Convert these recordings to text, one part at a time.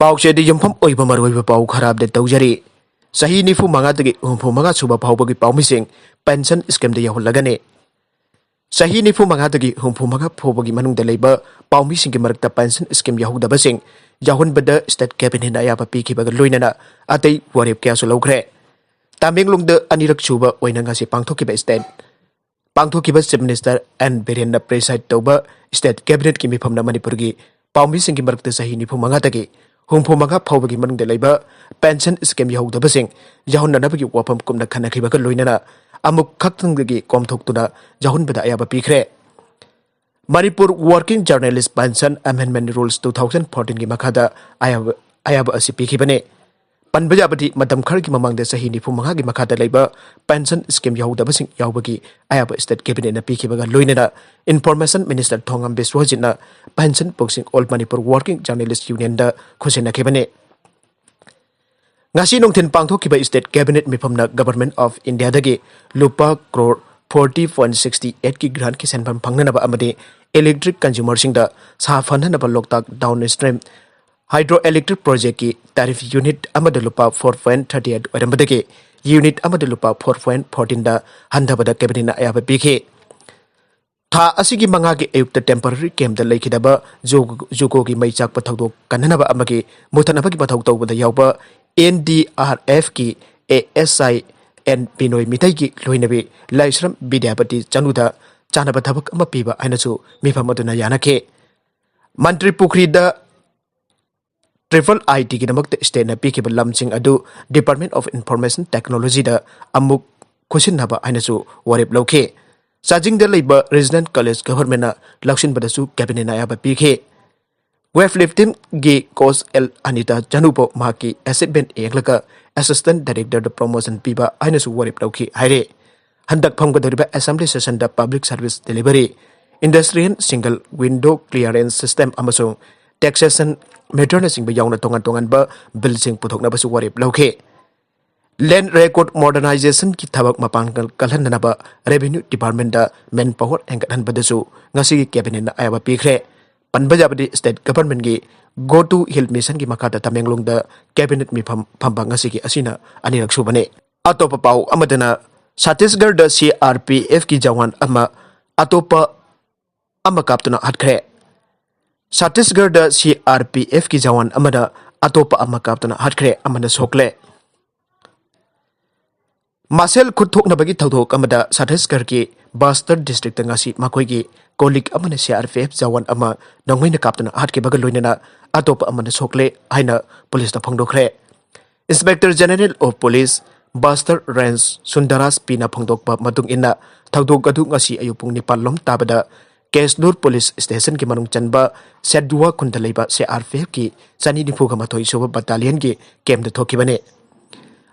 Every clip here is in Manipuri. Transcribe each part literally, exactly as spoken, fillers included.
ꯄꯥꯎꯆꯦꯗ ꯌꯨꯝꯐꯝ ꯑꯣꯏꯕ ꯃꯔꯨꯑꯣꯏꯕ ꯄꯥꯎ ꯈꯔ ꯑꯞꯗꯦꯠ ꯇꯧꯖꯔꯤ꯫ ꯆꯍꯤ ꯅꯤꯐꯨ ꯃꯉꯥꯗꯒꯤ ꯍꯨꯝꯐꯨ ꯃꯉꯥ ꯁꯨꯕ ꯐꯥꯎꯕꯒꯤ ꯄꯥꯎꯃꯤꯁꯤꯡ ꯄꯦꯟꯁꯟ ꯁ꯭ꯀꯤꯝꯗ ꯌꯧꯍꯜꯂꯒꯅꯤ꯫ ꯆꯍꯤ ꯅꯤꯐꯨ ꯃꯉꯥꯗꯒꯤ ꯍꯨꯝꯐꯨ ꯃꯉꯥ ꯐꯥꯎꯕꯒꯤ ꯃꯅꯨꯡꯗ ꯂꯩꯕ ꯄꯥꯎꯃꯤꯁꯤꯡꯒꯤ ꯃꯔꯛꯇ ꯄꯦꯟꯁꯟ ꯁ꯭ꯀꯤꯝ ꯌꯧꯍꯧꯗꯕꯁꯤꯡ ꯌꯥꯎꯍꯟꯕꯗ ꯁ꯭ꯇꯦꯠ ꯀꯦꯕꯤꯅꯦꯠꯅ ꯑꯌꯥꯕ ꯄꯤꯈꯤꯕꯒ ꯂꯣꯏꯅꯅ ꯑꯇꯩ ꯋꯥꯔꯦꯞ ꯀꯌꯥꯁꯨ ꯂꯧꯈ꯭ꯔꯦ꯫ ꯇꯃꯦꯡꯂꯣꯡꯗ ꯑꯅꯤꯔꯛ ꯁꯨꯕ ꯑꯣꯏꯅ ꯉꯁꯤ ꯄꯥꯡꯊꯣꯛꯈꯤꯕ ꯁ꯭ꯇꯦꯠ ꯄꯥꯡꯊꯣꯛꯈꯤꯕ ꯆꯤꯐ ꯃꯤꯅꯤꯁꯇꯔ ꯑꯦꯟ ꯕꯤꯔꯦꯟꯅ ꯄ꯭ꯔꯤꯁꯥꯏꯗ ꯇꯧꯕ ꯁ꯭ꯇꯦꯠ ꯀꯦꯕꯤꯅꯦꯠꯀꯤ ꯃꯤꯐꯝꯅ ꯃꯅꯤꯄꯨꯔꯒꯤ ꯄꯥꯎꯃꯤꯁꯤꯡꯒꯤ ꯃꯔꯛꯇ ꯆꯍꯤ ꯅꯤꯐꯨ ꯃꯉꯥꯗꯒꯤ ꯍꯨꯝꯐꯨ ꯃꯉꯥ ꯐꯥꯎꯕꯒꯤ ꯃꯅꯨꯡꯗ ꯂꯩꯕ ꯄꯦꯟꯁꯟ ꯁ꯭ꯀꯤꯝ ꯌꯧꯍꯧꯗꯕꯁꯤꯡ ꯌꯥꯎꯍꯟꯅꯅꯕꯒꯤ ꯋꯥꯐꯝ ꯀꯨꯞꯅ ꯈꯟꯅꯈꯤꯕꯒ ꯂꯣꯏꯅꯅ ꯑꯃꯨꯛ ꯈꯛꯇꯪꯗꯒꯤ ꯀꯣꯝꯊꯣꯛꯇꯨꯅ ꯌꯥꯎꯍꯟꯕꯗ ꯑꯌꯥꯕ ꯄꯤꯈ꯭ꯔꯦ꯫ Manipur working journalist pension amendment rules two thousand ꯐꯣꯔꯇꯤꯟꯒꯤ ꯃꯈꯥꯗ ꯑꯌꯥꯕ, ꯑꯌꯥꯕ ꯑꯁꯤ ꯄꯤꯈꯤꯕꯅꯤ꯫ ꯄꯟꯕ ꯌꯥꯕꯗꯤ, ꯃꯇꯝ ꯈꯔꯒꯤ ꯃꯃꯥꯡꯗ ꯆꯍꯤ ꯅꯤꯐꯨ ꯃꯉꯥꯒꯤ ꯃꯈꯥꯗ ꯂꯩꯕ ꯄꯦꯟꯁꯟ ꯁ꯭ꯀꯤꯝ ꯌꯧꯍꯧꯗꯕꯁꯤꯡ ꯌꯥꯎꯕꯒꯤ ꯑꯌꯥꯕ ꯁ꯭ꯇꯦꯠ ꯀꯦꯕꯤꯅꯦꯠꯅ ꯄꯤꯈꯤꯕꯒ ꯂꯣꯏꯅꯅ ꯏꯟꯐꯣꯔꯃꯦꯁꯟ ꯃꯤꯅꯤꯁꯇꯔ ꯊꯣꯉꯝ ꯕꯤꯁ꯭ꯋꯖꯤꯠꯅ ꯄꯦꯟꯁꯟ ꯄꯣꯛꯁꯤꯡ ꯑꯣꯜ ꯃꯅꯤꯄꯨꯔ ꯋꯥꯔꯀꯤꯡ ꯖꯔꯅꯦꯂꯤꯁ ꯌꯨꯅꯤꯌꯟꯗ ꯈꯨꯠꯁꯤꯟꯅꯈꯤꯕꯅꯤ꯫ ꯉꯁꯤ ꯅꯨꯡꯊꯤꯜ ꯄꯥꯡꯊꯣꯛꯈꯤꯕ ꯁ꯭ꯇꯦꯠ ꯀꯦꯕꯤꯅꯦꯠ ꯃꯤꯐꯝꯅ ꯒꯚꯔꯟꯃꯦꯟꯠ ꯑꯣꯐ ꯏꯟꯗꯤꯌꯥꯗꯒꯤ ꯂꯨꯄꯥ ꯀ꯭ꯔꯣꯔ ꯐꯣꯔꯇꯤ ꯄꯣꯏꯟꯠ ꯁꯤꯛꯁꯇꯤ ꯑꯩꯠꯀꯤ ꯒ꯭ꯔꯥꯟꯠꯀꯤ ꯁꯦꯟꯐꯝ ꯐꯪꯅꯅꯕ ꯑꯃꯗꯤ ꯏꯂꯦꯛꯇ꯭ꯔꯤꯛ ꯀꯟꯖꯨꯃꯔꯁꯤꯡꯗ ꯁꯥꯐꯅꯅꯕ Loktak downstream hydro electric ꯄ꯭ꯔꯣꯖꯦꯛꯀꯤ ꯇꯦꯔꯤꯐ ꯌꯨꯅꯤꯠ ꯑꯃꯗ ꯂꯨꯄꯥ ꯐꯣꯔ ꯄꯣꯏꯟꯠ ꯊꯥꯔꯇꯤ ꯑꯩꯠ ꯑꯣꯏꯔꯝꯕꯗꯒꯤ ꯌꯨꯅꯤꯠ ꯑꯃꯗ ꯂꯨꯄꯥ ꯐꯣꯔ ꯄꯣꯏꯟꯠ ꯐꯣꯔꯇꯤꯟꯗ ꯍꯟꯊꯕꯗ ꯀꯦꯕꯤꯅꯦꯠꯅ ꯑꯌꯥꯕ ꯄꯤꯈꯤ꯫ ꯊꯥ ꯑꯁꯤꯒꯤ ꯃꯉꯥꯒꯤ ꯑꯌꯨꯛꯇ ꯇꯦꯝꯄꯔꯔꯤ ꯀꯦꯝꯞꯇ ꯂꯩꯈꯤꯗꯕ ꯖꯨ-, ꯖꯨꯀꯣꯒꯤ ꯃꯩ ꯆꯥꯛꯄ ꯊꯧꯗꯣꯛ ꯀꯟꯅꯅꯕ ꯑꯃꯒꯤ ꯃꯨꯊꯠꯅꯕꯒꯤ ꯃꯊꯧ ꯇꯧꯕꯗ ꯌꯥꯎꯕ ꯑꯦꯟ ꯗꯤ ꯑꯥꯔ ꯑꯦꯐꯀꯤ A S I N Binoy ꯃꯤꯇꯩꯒꯤ ꯂꯣꯏꯅꯕꯤ ꯂꯥꯏꯁ꯭ꯔꯝ ꯕꯤꯗ꯭ꯌꯥꯄꯇꯤ ꯆꯅꯨꯗ ꯆꯥꯅꯕ ꯊꯕꯛ ꯑꯃ ꯄꯤꯕ ꯍꯥꯏꯅꯁꯨ ꯃꯤꯐꯝ ꯑꯗꯨꯅ ꯌꯥꯅꯈꯤ꯫ ꯃꯟꯇ꯭ꯔꯤ ꯄꯨꯈ꯭ꯔꯤꯗ ꯇ꯭ꯔꯤꯄꯜ ꯑꯥꯏ ꯇꯤꯒꯤꯗꯃꯛꯇ ꯁ꯭ꯇꯦꯠꯅ ꯄꯤꯈꯤꯕ ꯂꯝꯁꯤꯡ ꯑꯗꯨ ꯗꯤꯄꯥꯔꯠꯃꯦꯟꯠ ꯑꯣꯐ ꯏꯟꯐꯣꯔꯃꯦꯁꯟ ꯇꯦꯛꯅꯣꯂꯣꯖꯤꯗ ꯑꯃꯨꯛ ꯈꯨꯠꯁꯤꯟꯅꯕ ꯍꯥꯏꯅꯁꯨ ꯋꯥꯔꯦꯞ ꯂꯧꯈꯤ꯫ ꯆꯥꯖꯤꯡꯗ ꯂꯩꯕ ꯔꯤꯖꯅꯦꯜ ꯀꯣꯂꯦꯖ ꯒꯚꯔꯟꯃꯦꯟꯠꯅ ꯂꯧꯁꯤꯟꯕꯗꯁꯨ ꯀꯦꯕꯤꯅꯦꯠꯅ ꯑꯌꯥꯕ ꯄꯤꯈꯤ꯫ ꯋꯦꯠ ꯂꯤꯐꯇꯤꯡꯒꯤ ꯀꯣꯆ ꯑꯦꯜ ꯑꯅꯤꯇꯥ ꯆꯅꯨꯕꯨ ꯃꯍꯥꯛꯀꯤ ꯑꯦꯆꯤꯚꯃꯦꯟꯠ ꯌꯦꯡꯂꯒ ꯑꯦꯁꯤꯁꯇꯦꯟꯠ ꯗꯥꯏꯔꯦꯛꯇꯔꯗ ꯄ꯭ꯔꯣꯃꯣꯁꯟ ꯄꯤꯕ ꯍꯥꯏꯅꯁꯨ ꯋꯥꯔꯦꯞ ꯂꯧꯈꯤ ꯍꯥꯏꯔꯦ꯫ ꯍꯟꯗꯛ ꯐꯝꯒꯗꯧꯔꯤꯕ ꯑꯦꯁꯦꯝꯕ꯭ꯂꯤ ꯁꯦꯁꯟꯗ public service delivery, industrial single window clearance system ꯑꯃꯁꯨꯡ ꯇꯦꯛꯁꯦꯁꯟ ꯃꯦꯇꯔꯅꯆꯤꯡꯕ ꯌꯥꯎꯅ ꯇꯣꯉꯥꯟ ꯇꯣꯉꯥꯟꯕ ꯕꯤꯜꯁꯤꯡ ꯄꯨꯊꯣꯛꯅꯕꯁꯨ ꯋꯥꯔꯦꯞ ꯂꯧꯈꯤ꯫ ꯂꯦꯟꯗ ꯔꯦꯀꯣꯔꯗ ꯃꯣꯗꯔꯅꯥꯏꯖꯦꯁꯟꯒꯤ ꯊꯕꯛ ꯃꯄꯥꯡꯒꯜ ꯀꯜꯍꯟꯅꯅꯕ ꯔꯦꯚꯤꯅ꯭ꯌꯨ ꯗꯤꯄꯥꯔꯠꯃꯦꯟꯠꯇ ꯃꯦꯟ ꯄꯥꯋꯔ ꯍꯦꯟꯒꯠꯍꯟꯕꯗꯁꯨ ꯉꯁꯤꯒꯤ ꯀꯦꯕꯤꯅꯦꯠꯅ ꯑꯌꯥꯕ ꯄꯤꯈ꯭ꯔꯦ꯫ ꯄꯟꯕ ꯌꯥꯕꯗꯤ state governmentꯀꯤ Go to Hill Missionꯒꯤ ꯃꯈꯥꯗ ꯇꯃꯦꯡꯂꯣꯡꯗ cabinet ꯃꯤꯐꯝ ꯐꯝꯕ ꯉꯁꯤꯒꯤ ꯑꯁꯤꯅ ꯑꯅꯤꯔꯛ ꯁꯨꯕꯅꯤ꯫ ꯑꯇꯣꯞꯄ ꯄꯥꯎ ꯑꯃꯗꯅ ꯁꯠꯇꯤꯁꯒꯔꯗ CRPFꯀꯤ ꯖꯋꯥꯟ ꯑꯃ ꯑꯇꯣꯞꯄ ꯑꯃ ꯀꯥꯞꯇꯨꯅ ꯍꯥꯠꯈ꯭ꯔꯦ꯫ ꯁꯠꯇꯤꯁꯒꯔꯗ CRPFꯀꯤ ꯖꯋꯥꯟ ꯑꯃꯅ ꯑꯇꯣꯞꯄ ꯑꯃ ꯀꯥꯞꯇꯨꯅ ꯍꯥꯠꯈ꯭ꯔꯦ, ꯑꯃꯅ ꯁꯣꯛꯂꯦ꯫ ꯃꯁꯦꯜ ꯈꯨꯠ ꯊꯣꯛꯅꯕꯒꯤ ꯊꯧꯗꯣꯛ ꯑꯃꯗ ꯁꯠꯇꯤꯁꯒꯔꯒꯤ ꯕꯁꯇꯔ districtꯇ ꯉꯁꯤ ꯃꯈꯣꯏꯒꯤ colleague ꯑꯃꯅ CRPF ꯖꯋꯥꯟ ꯑꯃ ꯅꯣꯡꯃꯩꯅ ꯀꯥꯞꯇꯨꯅ ꯍꯥꯠꯈꯤꯕꯒ ꯂꯣꯏꯅꯅ ꯑꯇꯣꯞꯄ ꯑꯃꯅ ꯁꯣꯛꯂꯦ ꯍꯥꯏꯅ ꯄꯨꯂꯤꯁꯅ ꯐꯣꯡꯗꯣꯛꯈ꯭ꯔꯦ꯫ Inspector General of Police Bastar range Sundarraj ꯄꯤꯅ ꯐꯣꯡꯗꯣꯛꯄ ꯃꯇꯨꯡ ꯏꯟꯅ, ꯊꯧꯗꯣꯛ ꯑꯗꯨ ꯉꯁꯤ ꯑꯌꯨꯛ ꯄꯨꯡ ꯅꯤꯄꯥꯟ ꯂꯣꯝ ꯇꯥꯕꯗ ꯀꯦꯁꯂꯨꯔ ꯄꯨꯂꯤꯁ ꯁ꯭ꯇꯦꯁꯟꯒꯤ ꯃꯅꯨꯡ ꯆꯟꯕ ꯁꯦꯗꯨꯋꯥ ꯈꯨꯟꯗ ꯂꯩꯕ CRPFꯀꯤ ꯆꯅꯤ ꯅꯤꯐꯨꯒ ꯃꯥꯊꯣꯏ ꯁꯨꯕ ꯕꯠꯇꯥꯂꯤꯌꯟꯒꯤ ꯀꯦꯝꯗ ꯊꯣꯛꯈꯤꯕꯅꯤ꯫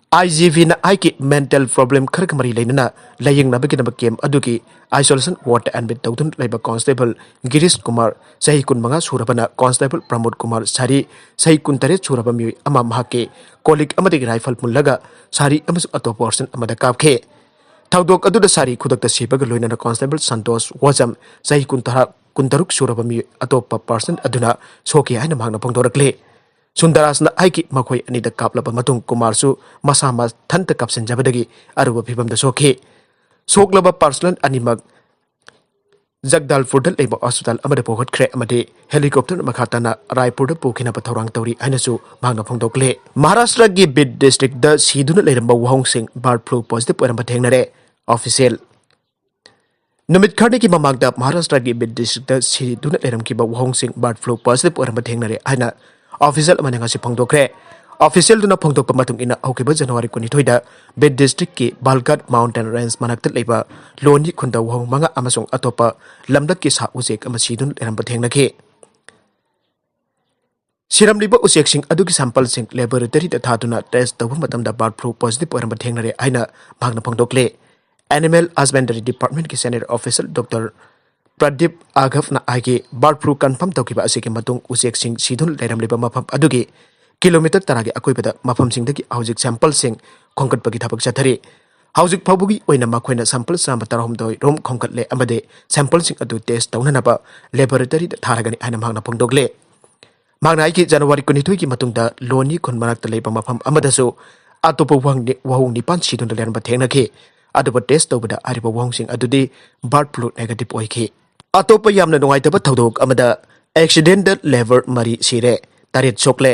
IGPꯅ ꯍꯥꯏꯈꯤ, mental problem ꯈꯔꯒ ꯃꯔꯤ ꯂꯩꯅꯅ ꯂꯥꯌꯦꯡꯅꯕꯒꯤꯗꯃꯛ ꯀꯦꯝ ꯑꯗꯨꯒꯤ isolation wardꯇ admit ꯇꯧꯗꯨꯅ ꯂꯩꯕ ꯀꯣꯟꯁꯇꯦꯕꯜ ꯒꯤꯔꯤꯁ ꯀꯨꯃꯥꯔ, ꯆꯍꯤ ꯀꯨꯟꯃꯉꯥ ꯁꯨꯔꯕꯅ ꯀꯣꯟꯁꯇꯦꯕꯜ ꯄ꯭ꯔꯃꯣꯗ ꯀꯨꯃꯥꯔ ꯁꯥꯔꯤ, ꯆꯍꯤ ꯀꯨꯟꯇꯔꯦꯠ ꯁꯨꯔꯕ ꯃꯤꯑꯣꯏ ꯑꯃ ꯃꯍꯥꯛꯀꯤ colleague ꯑꯃꯗꯒꯤ rifle ꯃꯨꯜꯂꯒ ꯁꯥꯔꯤ ꯑꯃꯁꯨꯡ ꯑꯇꯣꯞꯄ person ꯑꯃꯗ ꯀꯥꯞꯈꯤ꯫ ꯊꯧꯗꯣꯛ ꯑꯗꯨꯗ ꯁꯥꯔꯤ ꯈꯨꯗꯛꯇ ꯁꯤꯕꯒ ꯂꯣꯏꯅꯅ ꯀꯣꯟꯁꯇꯦꯕꯜ ꯁꯟꯇꯣꯁ ꯋꯥꯖꯝ, ꯆꯍꯤ ꯀꯨꯟꯊꯔꯥ, ꯀꯨꯟꯇꯔꯨꯛ ꯁꯨꯔꯕ ꯃꯤꯑꯣꯏ ꯑꯇꯣꯞꯄ person ꯑꯗꯨꯅ ꯁꯣꯛꯈꯤ ꯍꯥꯏꯅ ꯃꯍꯥꯛꯅ ꯐꯣꯡꯗꯣꯔꯛꯂꯤ꯫ ꯁꯨꯟꯗꯔꯥꯖꯅ ꯍꯥꯏꯈꯤ, ꯃꯈꯣꯏ ꯑꯅꯤꯗ ꯀꯥꯞꯂꯕ ꯃꯇꯨꯡ ꯀꯨꯃꯥꯔꯁꯨ ꯃꯁꯥ ꯃꯊꯟꯇ ꯀꯥꯞꯁꯤꯟꯖꯕꯗꯒꯤ ꯑꯔꯨꯕ ꯐꯤꯚꯝꯗ ꯁꯣꯛꯈꯤ꯫ ꯁꯣꯛꯂꯕ person ꯑꯅꯤꯃꯛ ꯖꯒꯗꯥꯜꯄꯨꯔꯗ ꯂꯩꯕ hospital ꯑꯃꯗ ꯄꯨꯈꯠꯈ꯭ꯔꯦ ꯑꯃꯗꯤ helicopter ꯃꯈꯥ ꯇꯥꯅ ꯔꯥꯏꯄꯨꯔꯗ ꯄꯨꯈꯤꯅꯕ ꯊꯧꯔꯥꯡ ꯇꯧꯔꯤ ꯍꯥꯏꯅꯁꯨ ꯃꯍꯥꯛꯅ ꯐꯣꯡꯗꯣꯛꯂꯦ꯫ ꯃꯍꯥꯔꯥꯁꯇ꯭ꯔꯒꯤ ꯕꯤꯗ districtꯗ ꯁꯤꯗꯨꯅ ꯂꯩꯔꯝꯕ ꯋꯥꯍꯣꯡꯁꯤꯡ bird flu positive ꯑꯣꯏꯔꯝꯕ ꯊꯦꯡꯅꯔꯦ꯫ Official ꯅꯨꯃꯤꯠ ꯈꯔꯅꯤꯒꯤ ꯃꯃꯥꯡꯗ ꯃꯍꯥꯔꯥꯁꯇ꯭ꯔꯒꯤ ꯕꯤꯗ districtꯇ ꯁꯤꯗꯨꯅ ꯂꯩꯔꯝꯈꯤꯕ ꯋꯥꯍꯣꯡꯁꯤꯡ bird flu positive ꯑꯣꯏꯔꯝꯕ ꯊꯦꯡꯅꯔꯦ ꯍꯥꯏꯅ official ꯑꯃꯅ ꯉꯁꯤ ꯐꯣꯡꯗꯣꯛꯈ꯭ꯔꯦ꯫ Officialꯗꯨꯅ ꯐꯣꯡꯗꯣꯛꯄ ꯃꯇꯨꯡ ꯏꯟꯅ, ꯍꯧꯈꯤꯕ January ꯀꯨꯟꯅꯤꯊꯣꯏꯗ ꯕꯤꯗ districtꯀꯤ ꯕꯥꯜꯒꯥꯠ mountain range ꯃꯅꯥꯛꯇ ꯂꯩꯕ ꯂꯣꯅꯤ ꯈꯨꯟꯗ ꯋꯥꯍꯣꯡ ꯃꯉꯥ ꯑꯃꯁꯨꯡ ꯑꯇꯣꯞꯄ ꯂꯝꯂꯛꯀꯤ ꯁꯥ ꯎꯆꯦꯛ ꯑꯃ ꯁꯤꯗꯨꯅ ꯂꯩꯔꯝꯕ ꯊꯦꯡꯅꯈꯤ꯫ ꯁꯤꯔꯝꯂꯤꯕ ꯎꯆꯦꯛꯁꯤꯡ ꯑꯗꯨꯒꯤ sampleꯁꯤꯡ laboratoryꯗ ꯊꯥꯗꯨꯅ test ꯇꯧꯕ ꯃꯇꯝꯗ bird flu positive ꯑꯣꯏꯔꯝꯕ ꯊꯦꯡꯅꯔꯦ ꯍꯥꯏꯅ ꯃꯍꯥꯛꯅ ꯐꯣꯡꯗꯣꯛꯂꯦ꯫ Animal Husbandry Departmentꯀꯤ senior officer Doctor Pradeep ꯑꯥꯘꯕꯅ ꯍꯥꯏꯈꯤ, bird flu confirm ꯇꯧꯈꯤꯕ ꯑꯁꯤꯒꯤ ꯃꯇꯨꯡ ꯎꯆꯦꯛꯁꯤꯡ ꯁꯤꯗꯨꯅ ꯂꯩꯔꯝꯂꯤꯕ ꯃꯐꯝ ꯑꯗꯨꯒꯤ kilometre ꯇꯔꯥꯒꯤ ꯑꯀꯣꯏꯕꯗ ꯃꯐꯝꯁꯤꯡꯗꯒꯤ ꯍꯧꯖꯤꯛ sampleꯁꯤꯡ ꯈꯣꯝꯒꯠꯄꯒꯤ ꯊꯕꯛ ꯆꯠꯊꯔꯤ꯫ ꯍꯧꯖꯤꯛ ꯐꯥꯎꯕꯒꯤ ꯑꯣꯏꯅ ꯃꯈꯣꯏꯅ sample ꯆꯥꯝꯃ ꯇꯔꯥꯍꯨꯝꯗꯣꯏ ꯔꯣꯝ ꯈꯣꯝꯒꯠꯂꯦ ꯑꯃꯗꯤ sampleꯁꯤꯡ ꯑꯗꯨ test ꯇꯧꯅꯅꯕ laboratoryꯗ ꯊꯥꯔꯒꯅꯤ ꯍꯥꯏꯅ ꯃꯍꯥꯛꯅ ꯐꯣꯡꯗꯣꯛꯂꯦ꯫ ꯃꯍꯥꯛꯅ ꯍꯥꯏꯈꯤ, ꯖꯅꯋꯥꯔꯤ ꯀꯨꯟꯅꯤꯊꯣꯏꯒꯤ ꯃꯇꯨꯡꯗ ꯂꯣꯅꯤ ꯈꯨꯟ ꯃꯅꯥꯛꯇ ꯂꯩꯕ ꯃꯐꯝ ꯑꯃꯗꯁꯨ ꯑꯇꯣꯞꯄ ꯋꯥꯍꯪ ꯅꯤ-, ꯋꯥꯍꯣꯡ ꯅꯤꯄꯥꯟ ꯁꯤꯗꯨꯅ ꯂꯩꯔꯝꯕ ꯊꯦꯡꯅꯈꯤ꯫ ꯑꯗꯨꯕꯨ test ꯇꯧꯕꯗ ꯍꯥꯏꯔꯤꯕ ꯋꯥꯍꯣꯡꯁꯤꯡ ꯑꯗꯨꯗꯤ bird flu negative ꯑꯣꯏꯈꯤ꯫ ꯑꯇꯣꯞꯄ ꯌꯥꯝꯅ ꯅꯨꯡꯉꯥꯏꯇꯕ ꯊꯧꯗꯣꯛ ꯑꯃꯗ accidental labour ꯃꯔꯤ ꯁꯤꯔꯦ, ꯇꯔꯦꯠ ꯁꯣꯛꯂꯦ꯫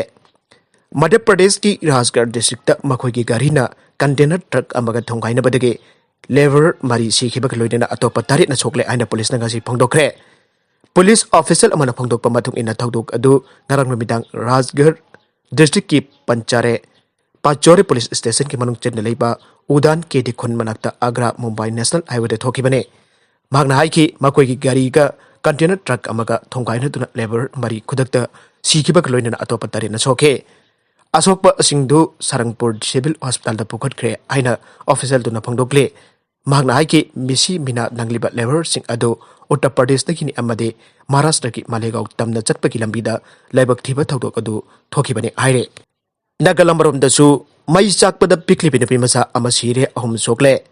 ꯃꯙ꯭ꯌ ꯄ꯭ꯔꯗꯦꯁꯀꯤ ꯔꯥꯖꯒꯔ districtꯇ ꯃꯈꯣꯏꯒꯤ ꯒꯥꯔꯤꯅ container truck ꯑꯃꯒ ꯊꯣꯝꯒꯥꯏꯅꯕꯗꯒꯤ labour ꯃꯔꯤ ꯁꯤꯈꯤꯕꯒ ꯂꯣꯏꯅꯅ ꯑꯇꯣꯞꯄ ꯇꯔꯦꯠꯅ ꯁꯣꯛꯂꯦ ꯍꯥꯏꯅ ꯄꯨꯂꯤꯁꯅ ꯉꯁꯤ ꯐꯣꯡꯗꯣꯛꯈ꯭ꯔꯦ꯫ ꯄꯨꯂꯤꯁ official ꯑꯃꯅ ꯐꯣꯡꯗꯣꯛꯄ ꯃꯇꯨꯡ ꯏꯟꯅ ꯊꯧꯗꯣꯛ ꯑꯗꯨ ꯉꯔꯥꯡ ꯅꯨꯃꯤꯗꯥꯡ ꯔꯥꯖꯒꯔ districtꯀꯤ ꯄꯟꯆꯥꯔꯦ ꯄꯥꯆꯣꯔꯦ police stationꯒꯤ ꯃꯅꯨꯡ ꯆꯟꯅ ꯂꯩꯕ ꯎꯗꯥꯟ ꯀꯦꯗꯤ ꯈꯨꯟ ꯃꯅꯥꯛꯇ ꯑꯒ꯭ꯔꯥ ꯃꯨꯝꯕꯥꯏ national highwayꯗ ꯊꯣꯛꯈꯤꯕꯅꯤ꯫ ꯃꯍꯥꯛꯅ ꯍꯥꯏꯈꯤ, ꯃꯈꯣꯏꯒꯤ ꯒꯥꯔꯤꯒ container truck ꯑꯃꯒ ꯊꯣꯝꯒꯥꯏꯅꯗꯨꯅ labour ꯃꯔꯤ ꯈꯨꯗꯛꯇ ꯁꯤꯈꯤꯕꯒ ꯂꯣꯏꯅꯅ ꯑꯇꯣꯞꯄ ꯇꯔꯦꯠꯅ ꯁꯣꯛꯈꯤ꯫ ꯑꯁꯣꯛꯄꯁꯤꯡꯗꯨ ꯁꯔꯪꯄꯨꯔ civil hospitalꯗ ꯄꯨꯈꯠꯈ꯭ꯔꯦ ꯍꯥꯏꯅ officialꯗꯨꯅ ꯐꯣꯡꯗꯣꯛꯂꯤ꯫ ꯃꯍꯥꯛꯅ ꯍꯥꯏꯈꯤ, ꯃꯤꯁꯤ ꯃꯤꯅꯥ ꯅꯪꯂꯤꯕ labourꯁꯤꯡ ꯑꯗꯨ ꯎꯠꯇꯔ ꯄ꯭ꯔꯗꯦꯁꯇꯒꯤꯅꯤ ꯑꯃꯗꯤ ꯃꯍꯥꯔꯥꯁꯇ꯭ꯔꯒꯤ ꯃꯥꯂꯦꯒꯥꯎ ꯇꯝꯅ ꯆꯠꯄꯒꯤ ꯂꯝꯕꯤꯗ ꯂꯥꯏꯕꯛ ꯊꯤꯕ ꯊꯧꯗꯣꯛ ꯑꯗꯨ ꯊꯣꯛꯈꯤꯕꯅꯤ ꯍꯥꯏꯔꯦ꯫ ꯅꯥꯒꯥꯂꯝ ꯃꯔꯣꯝꯗꯁꯨ ꯃꯩ ꯆꯥꯛꯄꯗ ꯄꯤꯛꯂꯤꯕꯤ ꯅꯨꯄꯤ ꯃꯆꯥ ꯑꯃ ꯁꯤꯔꯦ, ꯑꯍꯨꯝ ꯁꯣꯛꯂꯦ꯫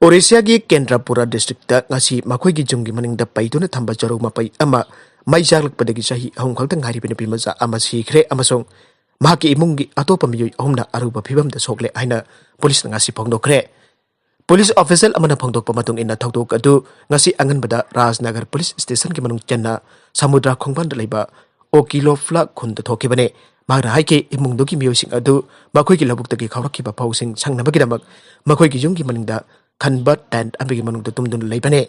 ꯑꯣꯔꯤꯁꯥꯒꯤ ꯀꯦꯟꯗ꯭ꯔꯄꯨꯔꯥ districtꯇ ꯉꯁꯤ ꯃꯈꯣꯏꯒꯤ ꯌꯨꯝꯒꯤ ꯃꯅꯤꯡꯗ ꯄꯩꯗꯨꯅ ꯊꯝꯕ ꯆꯔꯨ ꯃꯄꯩ ꯑꯃ ꯃꯩ ꯆꯥꯛꯂꯛꯄꯗꯒꯤ ꯆꯍꯤ ꯑꯍꯨꯝ ꯈꯛꯇ ꯉꯥꯏꯔꯤꯕ ꯅꯨꯄꯤ ꯃꯆꯥ ꯑꯃ ꯁꯤꯈ꯭ꯔꯦ ꯑꯃꯁꯨꯡ ꯃꯍꯥꯛꯀꯤ ꯏꯃꯨꯡꯒꯤ ꯑꯇꯣꯞꯄ ꯃꯤꯑꯣꯏ ꯑꯍꯨꯝꯅ ꯑꯔꯨꯕ ꯐꯤꯕꯝꯗ ꯁꯣꯛꯂꯦ ꯍꯥꯏꯅ ꯄꯨꯂꯤꯁꯅ ꯉꯁꯤ ꯐꯣꯡꯗꯣꯛꯈ꯭ꯔꯦ꯫ ꯄꯨꯂꯤꯁ official ꯑꯃꯅ ꯐꯣꯡꯗꯣꯛꯄ ꯃꯇꯨꯡ ꯏꯟꯅ ꯊꯧꯗꯣꯛ ꯑꯗꯨ ꯉꯁꯤ ꯑꯉꯟꯕꯗ ꯔꯥꯖꯅꯒꯔ police stationꯒꯤ ꯃꯅꯨꯡ ꯆꯟꯅ ꯁꯃꯨꯗ꯭ꯔ ꯈꯣꯡꯕꯥꯟꯗ ꯂꯩꯕ ꯑꯣꯀꯤꯂꯣꯐ꯭ꯂꯥ ꯈꯨꯟꯗ ꯊꯣꯛꯈꯤꯕꯅꯤ꯫ ꯃꯍꯥꯛꯅ ꯍꯥꯏꯈꯤ, ꯏꯃꯨꯡꯗꯨꯒꯤ ꯃꯤꯑꯣꯏꯁꯤꯡ ꯑꯗꯨ ꯃꯈꯣꯏꯒꯤ ꯂꯧꯕꯨꯛꯇꯒꯤ ꯈꯥꯎꯔꯛꯈꯤꯕ ꯐꯧꯁꯤꯡ ꯁꯪꯅꯕꯒꯤꯗꯃꯛ ꯃꯈꯣꯏꯒꯤ ꯌꯨꯝꯒꯤ ꯃꯅꯤꯡꯗ ꯈꯟꯕ tent ꯑꯃꯒꯤ ꯃꯅꯨꯡꯗ ꯇꯨꯝꯗꯨꯅ ꯂꯩꯕꯅꯤ꯫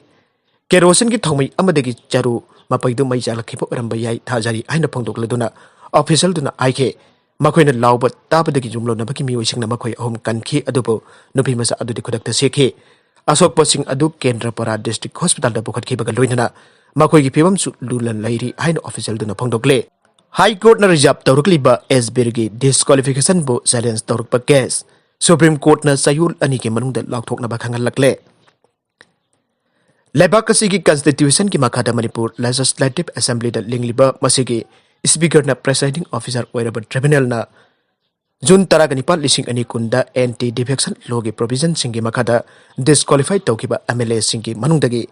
ꯀꯦꯔꯣꯁꯤꯟꯒꯤ ꯊꯥꯎꯃꯩ ꯑꯃꯗꯒꯤ ꯆꯔꯨ ꯃꯄꯩꯗꯨ ꯃꯩ ꯆꯥꯛꯂꯛꯈꯤꯕ ꯑꯣꯏꯔꯝꯕ ꯌꯥꯏ ꯊꯥꯖꯔꯤ ꯍꯥꯏꯅ ꯐꯣꯡꯗꯣꯛꯂꯗꯨꯅ officialꯗꯨꯅ ꯍꯥꯏꯈꯤ, ꯃꯈꯣꯏꯅ ꯂꯥꯎꯕ ꯇꯥꯕꯗꯒꯤ ꯌꯨꯝꯂꯣꯟꯅꯕꯒꯤ ꯃꯤꯑꯣꯏꯁꯤꯡꯅ ꯃꯈꯣꯏ ꯑꯍꯨꯝ ꯀꯟꯈꯤ, ꯑꯗꯨꯕꯨ ꯅꯨꯄꯤ ꯃꯆꯥ ꯑꯗꯨꯗꯤ ꯈꯨꯗꯛꯇ ꯁꯤꯈꯤ꯫ ꯑꯁꯣꯛꯄꯁꯤꯡ ꯑꯗꯨ ꯀꯦꯟꯗ꯭ꯔꯄꯥꯔꯥ district hospitalꯗ ꯄꯨꯈꯠꯈꯤꯕꯒ ꯂꯣꯏꯅꯅ ꯃꯈꯣꯏꯒꯤ ꯐꯤꯕꯝꯁꯨ ꯂꯨꯅ ꯂꯩꯔꯤ ꯍꯥꯏꯅ officialꯗꯨꯅ ꯐꯣꯡꯗꯣꯛꯂꯦ꯫ High Courtꯅ reserve ꯇꯧꯔꯛꯂꯤꯕ ꯑꯦꯁ ꯕꯤꯔꯒꯤ disqualificationꯕꯨ challenge ꯇꯧꯔꯛꯄ case Supreme Courtꯅ ꯆꯌꯣꯜ ꯑꯅꯤꯒꯤ ꯃꯅꯨꯡꯗ ꯂꯥꯎꯊꯣꯛꯅꯕ ꯈꯪꯍꯜꯂꯛꯂꯦ꯫ ꯂꯩꯕꯥꯛ ꯑꯁꯤꯒꯤ constitutionꯒꯤ ꯃꯈꯥꯗ ꯃꯅꯤꯄꯨꯔ Legislative Assemblyꯗ ꯂꯤꯡꯂꯤꯕ ꯃꯁꯤꯒꯤ Speakerꯅ presiding officer ꯑꯣꯏꯔꯕ tribunalꯅ ꯖꯨꯟ ꯇꯔꯥꯒ ꯅꯤꯄꯥꯟ, ꯂꯤꯁꯤꯡ ꯑꯅꯤ ꯀꯨꯟꯗ ꯑꯦꯟꯇꯤ ꯗꯤꯐꯦꯛꯁꯟ ꯂꯣꯒꯤ ꯄ꯭ꯔꯣꯚꯤꯖꯟꯁꯤꯡꯒꯤ ꯃꯈꯥꯗ ꯗꯤꯁꯀ꯭ꯋꯥꯂꯤꯐꯥꯏ ꯇꯧꯈꯤꯕ ꯑꯦꯝ ꯑꯦꯜ ꯑꯦꯁꯤꯡꯒꯤ ꯃꯅꯨꯡꯗꯒꯤ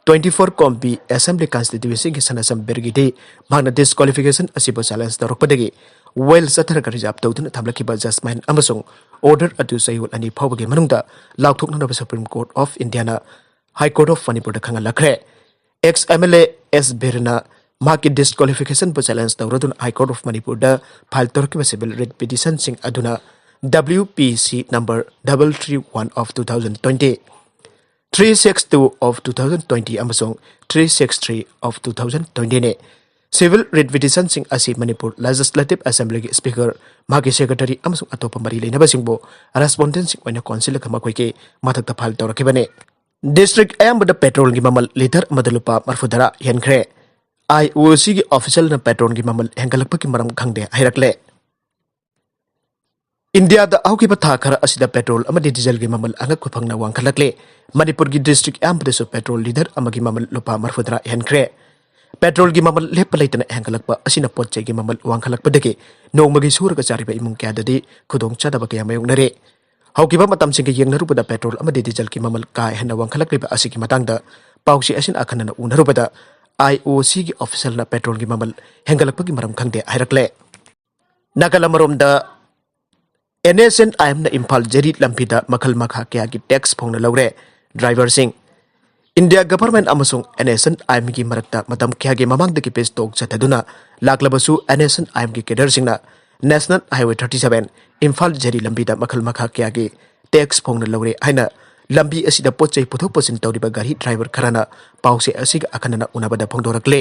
ꯇ꯭ꯋꯦꯟꯇꯤ ꯐꯣꯔ ꯀꯣꯝꯕꯤ ꯑꯦꯁꯦꯝꯕ꯭ꯂꯤ ꯀꯟꯁꯇꯤꯇ꯭ꯌꯨꯑꯦꯟꯁꯤꯒꯤ ꯁꯅꯥꯁꯝ ꯕꯤꯔꯒꯤꯗꯤ ꯃꯍꯥꯛꯅ ꯗꯤꯁꯀ꯭ꯋꯥꯂꯤꯐꯤꯀꯦꯁꯟ ꯑꯁꯤꯕꯨ ꯆꯦꯂꯦꯟꯖ ꯇꯧꯔꯛꯄꯗꯒꯤ ꯋꯦꯜ ꯆꯠꯊꯔꯒ ꯔꯤꯖꯥꯔꯚ ꯇꯧꯗꯨꯅ ꯊꯝꯂꯛꯈꯤꯕ ꯖꯁꯃꯥꯏꯟ ꯑꯃꯁꯨꯡ ꯑꯣꯔꯗꯔ ꯑꯗꯨ ꯆꯌꯣꯜ ꯑꯅꯤ ꯐꯥꯎꯕꯒꯤ ꯃꯅꯨꯡꯗ ꯂꯥꯎꯊꯣꯛꯅꯅꯕ ꯁꯨꯄ꯭ꯔꯤꯝ ꯀꯣꯔꯠ ꯑꯣꯐ ꯏꯟꯗꯤꯌꯥꯅ ꯍꯥꯏ ꯀꯣꯔꯠ ꯑꯣꯐ ꯃꯅꯤꯄꯨꯔꯗ ꯈꯪꯍꯜꯂꯛꯈ꯭ꯔꯦ꯫ X M L A S ꯕꯤꯔꯅ ꯃꯍꯥꯛꯀꯤ ꯗꯤꯁꯀ꯭ꯋꯥꯂꯤꯐꯤꯀꯦꯁꯟꯕꯨ ꯆꯦꯂꯦꯟꯖ ꯇꯧꯔꯗꯨꯅ ꯍꯥꯏ ꯀꯣꯔꯠ ꯑꯣꯐ ꯃꯅꯤꯄꯨꯔꯗ ꯐꯥꯏꯜ ꯇꯧꯔꯛꯈꯤꯕ ꯁꯤꯚꯤꯜ ꯔꯤꯠ ꯄꯤꯇꯤꯁꯟꯁꯤꯡ ꯑꯗꯨꯅ W P C number double three one of two thousand twenty, three six two of two thousand twenty ꯑꯃꯁꯨꯡ three six three of two thousand twentyꯅꯤ꯫ ꯁꯤꯚꯤꯜ ꯔꯤꯠ ꯄꯤꯇꯤꯁꯟꯁꯤꯡ ꯑꯁꯤ ꯃꯅꯤꯄꯨꯔ ꯂꯦꯖꯤꯁꯂꯦꯇꯤꯚ ꯑꯦꯁꯦꯝꯕ꯭ꯂꯤꯒꯤ ꯁ꯭ꯄꯤꯀꯔ, ꯃꯍꯥꯛꯀꯤ ꯁꯦꯀ꯭ꯔꯦꯇꯔꯤ ꯑꯃꯁꯨꯡ ꯑꯇꯣꯞꯄ ꯃꯔꯤ ꯂꯩꯅꯕꯁꯤꯡꯕꯨ ꯔꯦꯁꯄꯣꯟꯗꯦꯟꯠꯁꯤꯡ ꯑꯣꯏꯅ ꯀꯣꯟꯁꯤꯜꯂꯒ ꯃꯈꯣꯏꯒꯤ ꯃꯊꯛꯇ ꯐꯥꯏꯜ ꯇꯧꯔꯛꯈꯤꯕꯅꯤ꯫ ꯗꯤꯁꯇ꯭ꯔꯤꯛ ꯑꯌꯥꯝꯕꯗ ꯄꯦꯇ꯭ꯔꯣꯜꯒꯤ ꯃꯃꯜ ꯂꯤꯇꯔ ꯑꯃꯗ ꯂꯨꯄꯥ ꯃꯔꯤꯐꯨꯇꯔꯥ ꯍꯦꯟꯈ꯭ꯔꯦ꯫ ꯑꯥꯏ ꯑꯣ ꯁꯤꯒꯤ ꯑꯣꯐꯤꯁꯤꯌꯦꯜꯅ ꯄꯦꯇ꯭ꯔꯣꯜꯒꯤ ꯃꯃꯜ ꯍꯦꯟꯒꯠꯂꯛꯄꯒꯤ ꯃꯔꯝ ꯈꯪꯗꯦ ꯍꯥꯏꯔꯛꯂꯦ꯫ ꯏꯟꯗꯤꯌꯥꯗ ꯍꯧꯈꯤꯕ ꯊꯥ ꯈꯔ ꯑꯁꯤꯗ ꯄꯦꯇ꯭ꯔꯣꯜ ꯑꯃꯗꯤ ꯗꯤꯖꯜꯒꯤ ꯃꯃꯜ ꯑꯉꯛꯄ ꯐꯪꯅ ꯋꯥꯡꯈꯠꯂꯛꯂꯦ꯫ ꯃꯅꯤꯄꯨꯔꯒꯤ ꯗꯤꯁꯇ꯭ꯔꯤꯛ ꯑꯌꯥꯝꯕꯗꯁꯨ ꯄꯦꯇ꯭ꯔꯣꯜ ꯂꯤꯇꯔ ꯑꯃꯒꯤ ꯃꯃꯜ ꯂꯨꯄꯥ ꯃꯔꯤꯐꯨꯇꯔꯥ ꯍꯦꯟꯈ꯭ꯔꯦ꯫ ꯄꯦꯇ꯭ꯔꯣꯜꯒꯤ ꯃꯃꯜ ꯂꯦꯞꯄ ꯂꯩꯇꯅ ꯍꯦꯟꯒꯠꯂꯛꯄ ꯑꯁꯤꯅ ꯄꯣꯠ ꯆꯩꯒꯤ ꯃꯃꯜ ꯋꯥꯡꯈꯠꯂꯛꯄꯗꯒꯤ ꯅꯣꯡꯃꯒꯤ ꯁꯨꯔꯒ ꯆꯥꯔꯤꯕ ꯏꯃꯨꯡ ꯀꯌꯥꯗꯗꯤ ꯈꯨꯗꯣꯡꯆꯥꯗꯕ ꯀꯌꯥ ꯃꯥꯌꯣꯛꯅꯔꯦ꯫ ꯍꯧꯈꯤꯕ ꯃꯇꯝꯁꯤꯡꯒ ꯌꯦꯡꯅꯔꯨꯕꯗ ꯄꯦꯇ꯭ꯔꯣꯜ ꯑꯃꯗꯤ ꯗꯤꯖꯜꯒꯤ ꯃꯃꯜ ꯀꯥ ꯍꯦꯟꯅ ꯋꯥꯡꯈꯠꯂꯛꯂꯤꯕ ꯑꯁꯤꯒꯤ ꯃꯇꯥꯡꯗ ꯄꯥꯎꯆꯦ ꯑꯁꯤꯅ ꯑꯈꯟꯅꯅ ꯎꯅꯔꯨꯕꯗ ꯑꯥꯏ ꯑꯣ ꯁꯤꯒꯤ ꯑꯣꯐꯤꯁꯤꯌꯦꯜꯅ ꯄꯦꯇ꯭ꯔꯣꯜꯒꯤ ꯃꯃꯜ ꯍꯦꯟꯒꯠꯂꯛꯄꯒꯤ ꯃꯔꯝ ꯈꯪꯗꯦ ꯍꯥꯏꯔꯛꯂꯦ꯫ ꯅꯥꯀꯜ ꯑꯃꯔꯣꯝꯗ ꯑꯦꯟ ꯑꯦꯁ ꯑꯦꯟ ꯑꯥꯏ ꯑꯦꯝꯅ ꯏꯝꯐꯥꯜ ꯖꯤꯔꯤ ꯂꯝꯕꯤꯗ ꯃꯈꯜ ꯃꯈꯥ ꯀꯌꯥꯒꯤ ꯇꯦꯛꯁ ꯐꯣꯡꯅ ꯂꯧꯔꯦ꯫ ꯗ꯭ꯔꯥꯏꯚꯔꯁꯤꯡ, ꯏꯟꯗꯤꯌꯥ ꯒꯚꯔꯟꯃꯦꯟꯠ ꯑꯃꯁꯨꯡ ꯑꯦꯟ ꯑꯦꯁ ꯑꯦꯟ ꯑꯥꯏ ꯑꯦꯝꯒꯤ ꯃꯔꯛꯇ ꯃꯇꯝ ꯀꯌꯥꯒꯤ ꯃꯃꯥꯡꯗꯒꯤ ꯄꯤꯁ ꯇꯣꯛ ꯆꯠꯊꯗꯨꯅ ꯂꯥꯛꯂꯕꯁꯨ ꯑꯦꯟ ꯑꯦꯁ ꯑꯦꯟ ꯑꯥꯏ ꯑꯦꯝꯒꯤ ꯀꯦꯗꯔꯁꯤꯡꯅ national highway thirty seven Imphal ꯖꯤꯔꯤ ꯂꯝꯕꯤꯗ ꯃꯈꯜ ꯃꯈꯥ ꯀꯌꯥꯒꯤ ꯇꯦꯛꯁ ꯐꯣꯡꯅ ꯂꯧꯔꯦ ꯍꯥꯏꯅ ꯂꯝꯕꯤ ꯑꯁꯤꯗ ꯄꯣꯠ ꯆꯩ ꯄꯨꯊꯣꯛ ꯄꯨꯁꯤꯟ ꯇꯧꯔꯤꯕ ꯒꯥꯔꯤ ꯗ꯭ꯔꯥꯏꯚꯔ ꯈꯔꯅ ꯄꯥꯎꯆꯦ ꯑꯁꯤꯒ ꯑꯈꯟꯅꯅ ꯎꯅꯕꯗ ꯐꯣꯡꯗꯣꯔꯛꯂꯦ꯫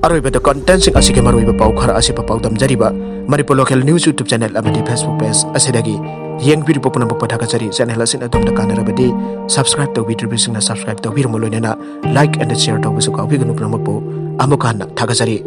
ꯑꯔꯣꯏꯕꯗ ꯀꯣꯟꯇꯦꯟꯠꯁꯤꯡ ꯑꯁꯤꯒꯤ ꯃꯔꯨꯑꯣꯏꯕ ꯄꯥꯎ ꯈꯔ ꯑꯁꯤ ꯄꯥꯎꯗꯝꯖꯔꯤꯕ Manipur local news YouTube channel ꯑꯃꯗꯤ ꯐꯦꯁꯕꯨꯛ ꯄꯦꯖ ꯑꯁꯤꯗꯒꯤ꯫ ꯌꯦꯡꯕꯤꯔꯤꯕ ꯄꯨꯝꯅꯃꯛꯄꯨ ꯊꯥꯒꯠꯆꯔꯤ꯫ ꯆꯦꯅꯦꯜ ꯑꯁꯤꯅ ꯑꯗꯣꯝꯗ ꯀꯥꯟꯅꯔꯕꯗꯤ ꯁꯕꯁꯀ꯭ꯔꯥꯏꯕ ꯇꯧꯕꯤꯗ꯭ꯔꯤꯕꯁꯤꯡꯅ ꯁꯕꯁꯀ꯭ꯔꯥꯏꯕ ꯇꯧꯕꯤꯔꯝꯃꯨ, ꯂꯣꯏꯅꯅ ꯂꯥꯏꯛ ꯑꯦꯟ ꯁꯤꯌꯔ ꯇꯧꯕꯁꯨ ꯀꯥꯎꯕꯤꯒꯅꯨ꯫ ꯄꯨꯝꯅꯃꯛꯄꯨ ꯑꯃꯨꯛ ꯍꯟꯅ ꯊꯥꯒꯠꯆꯔꯤ꯫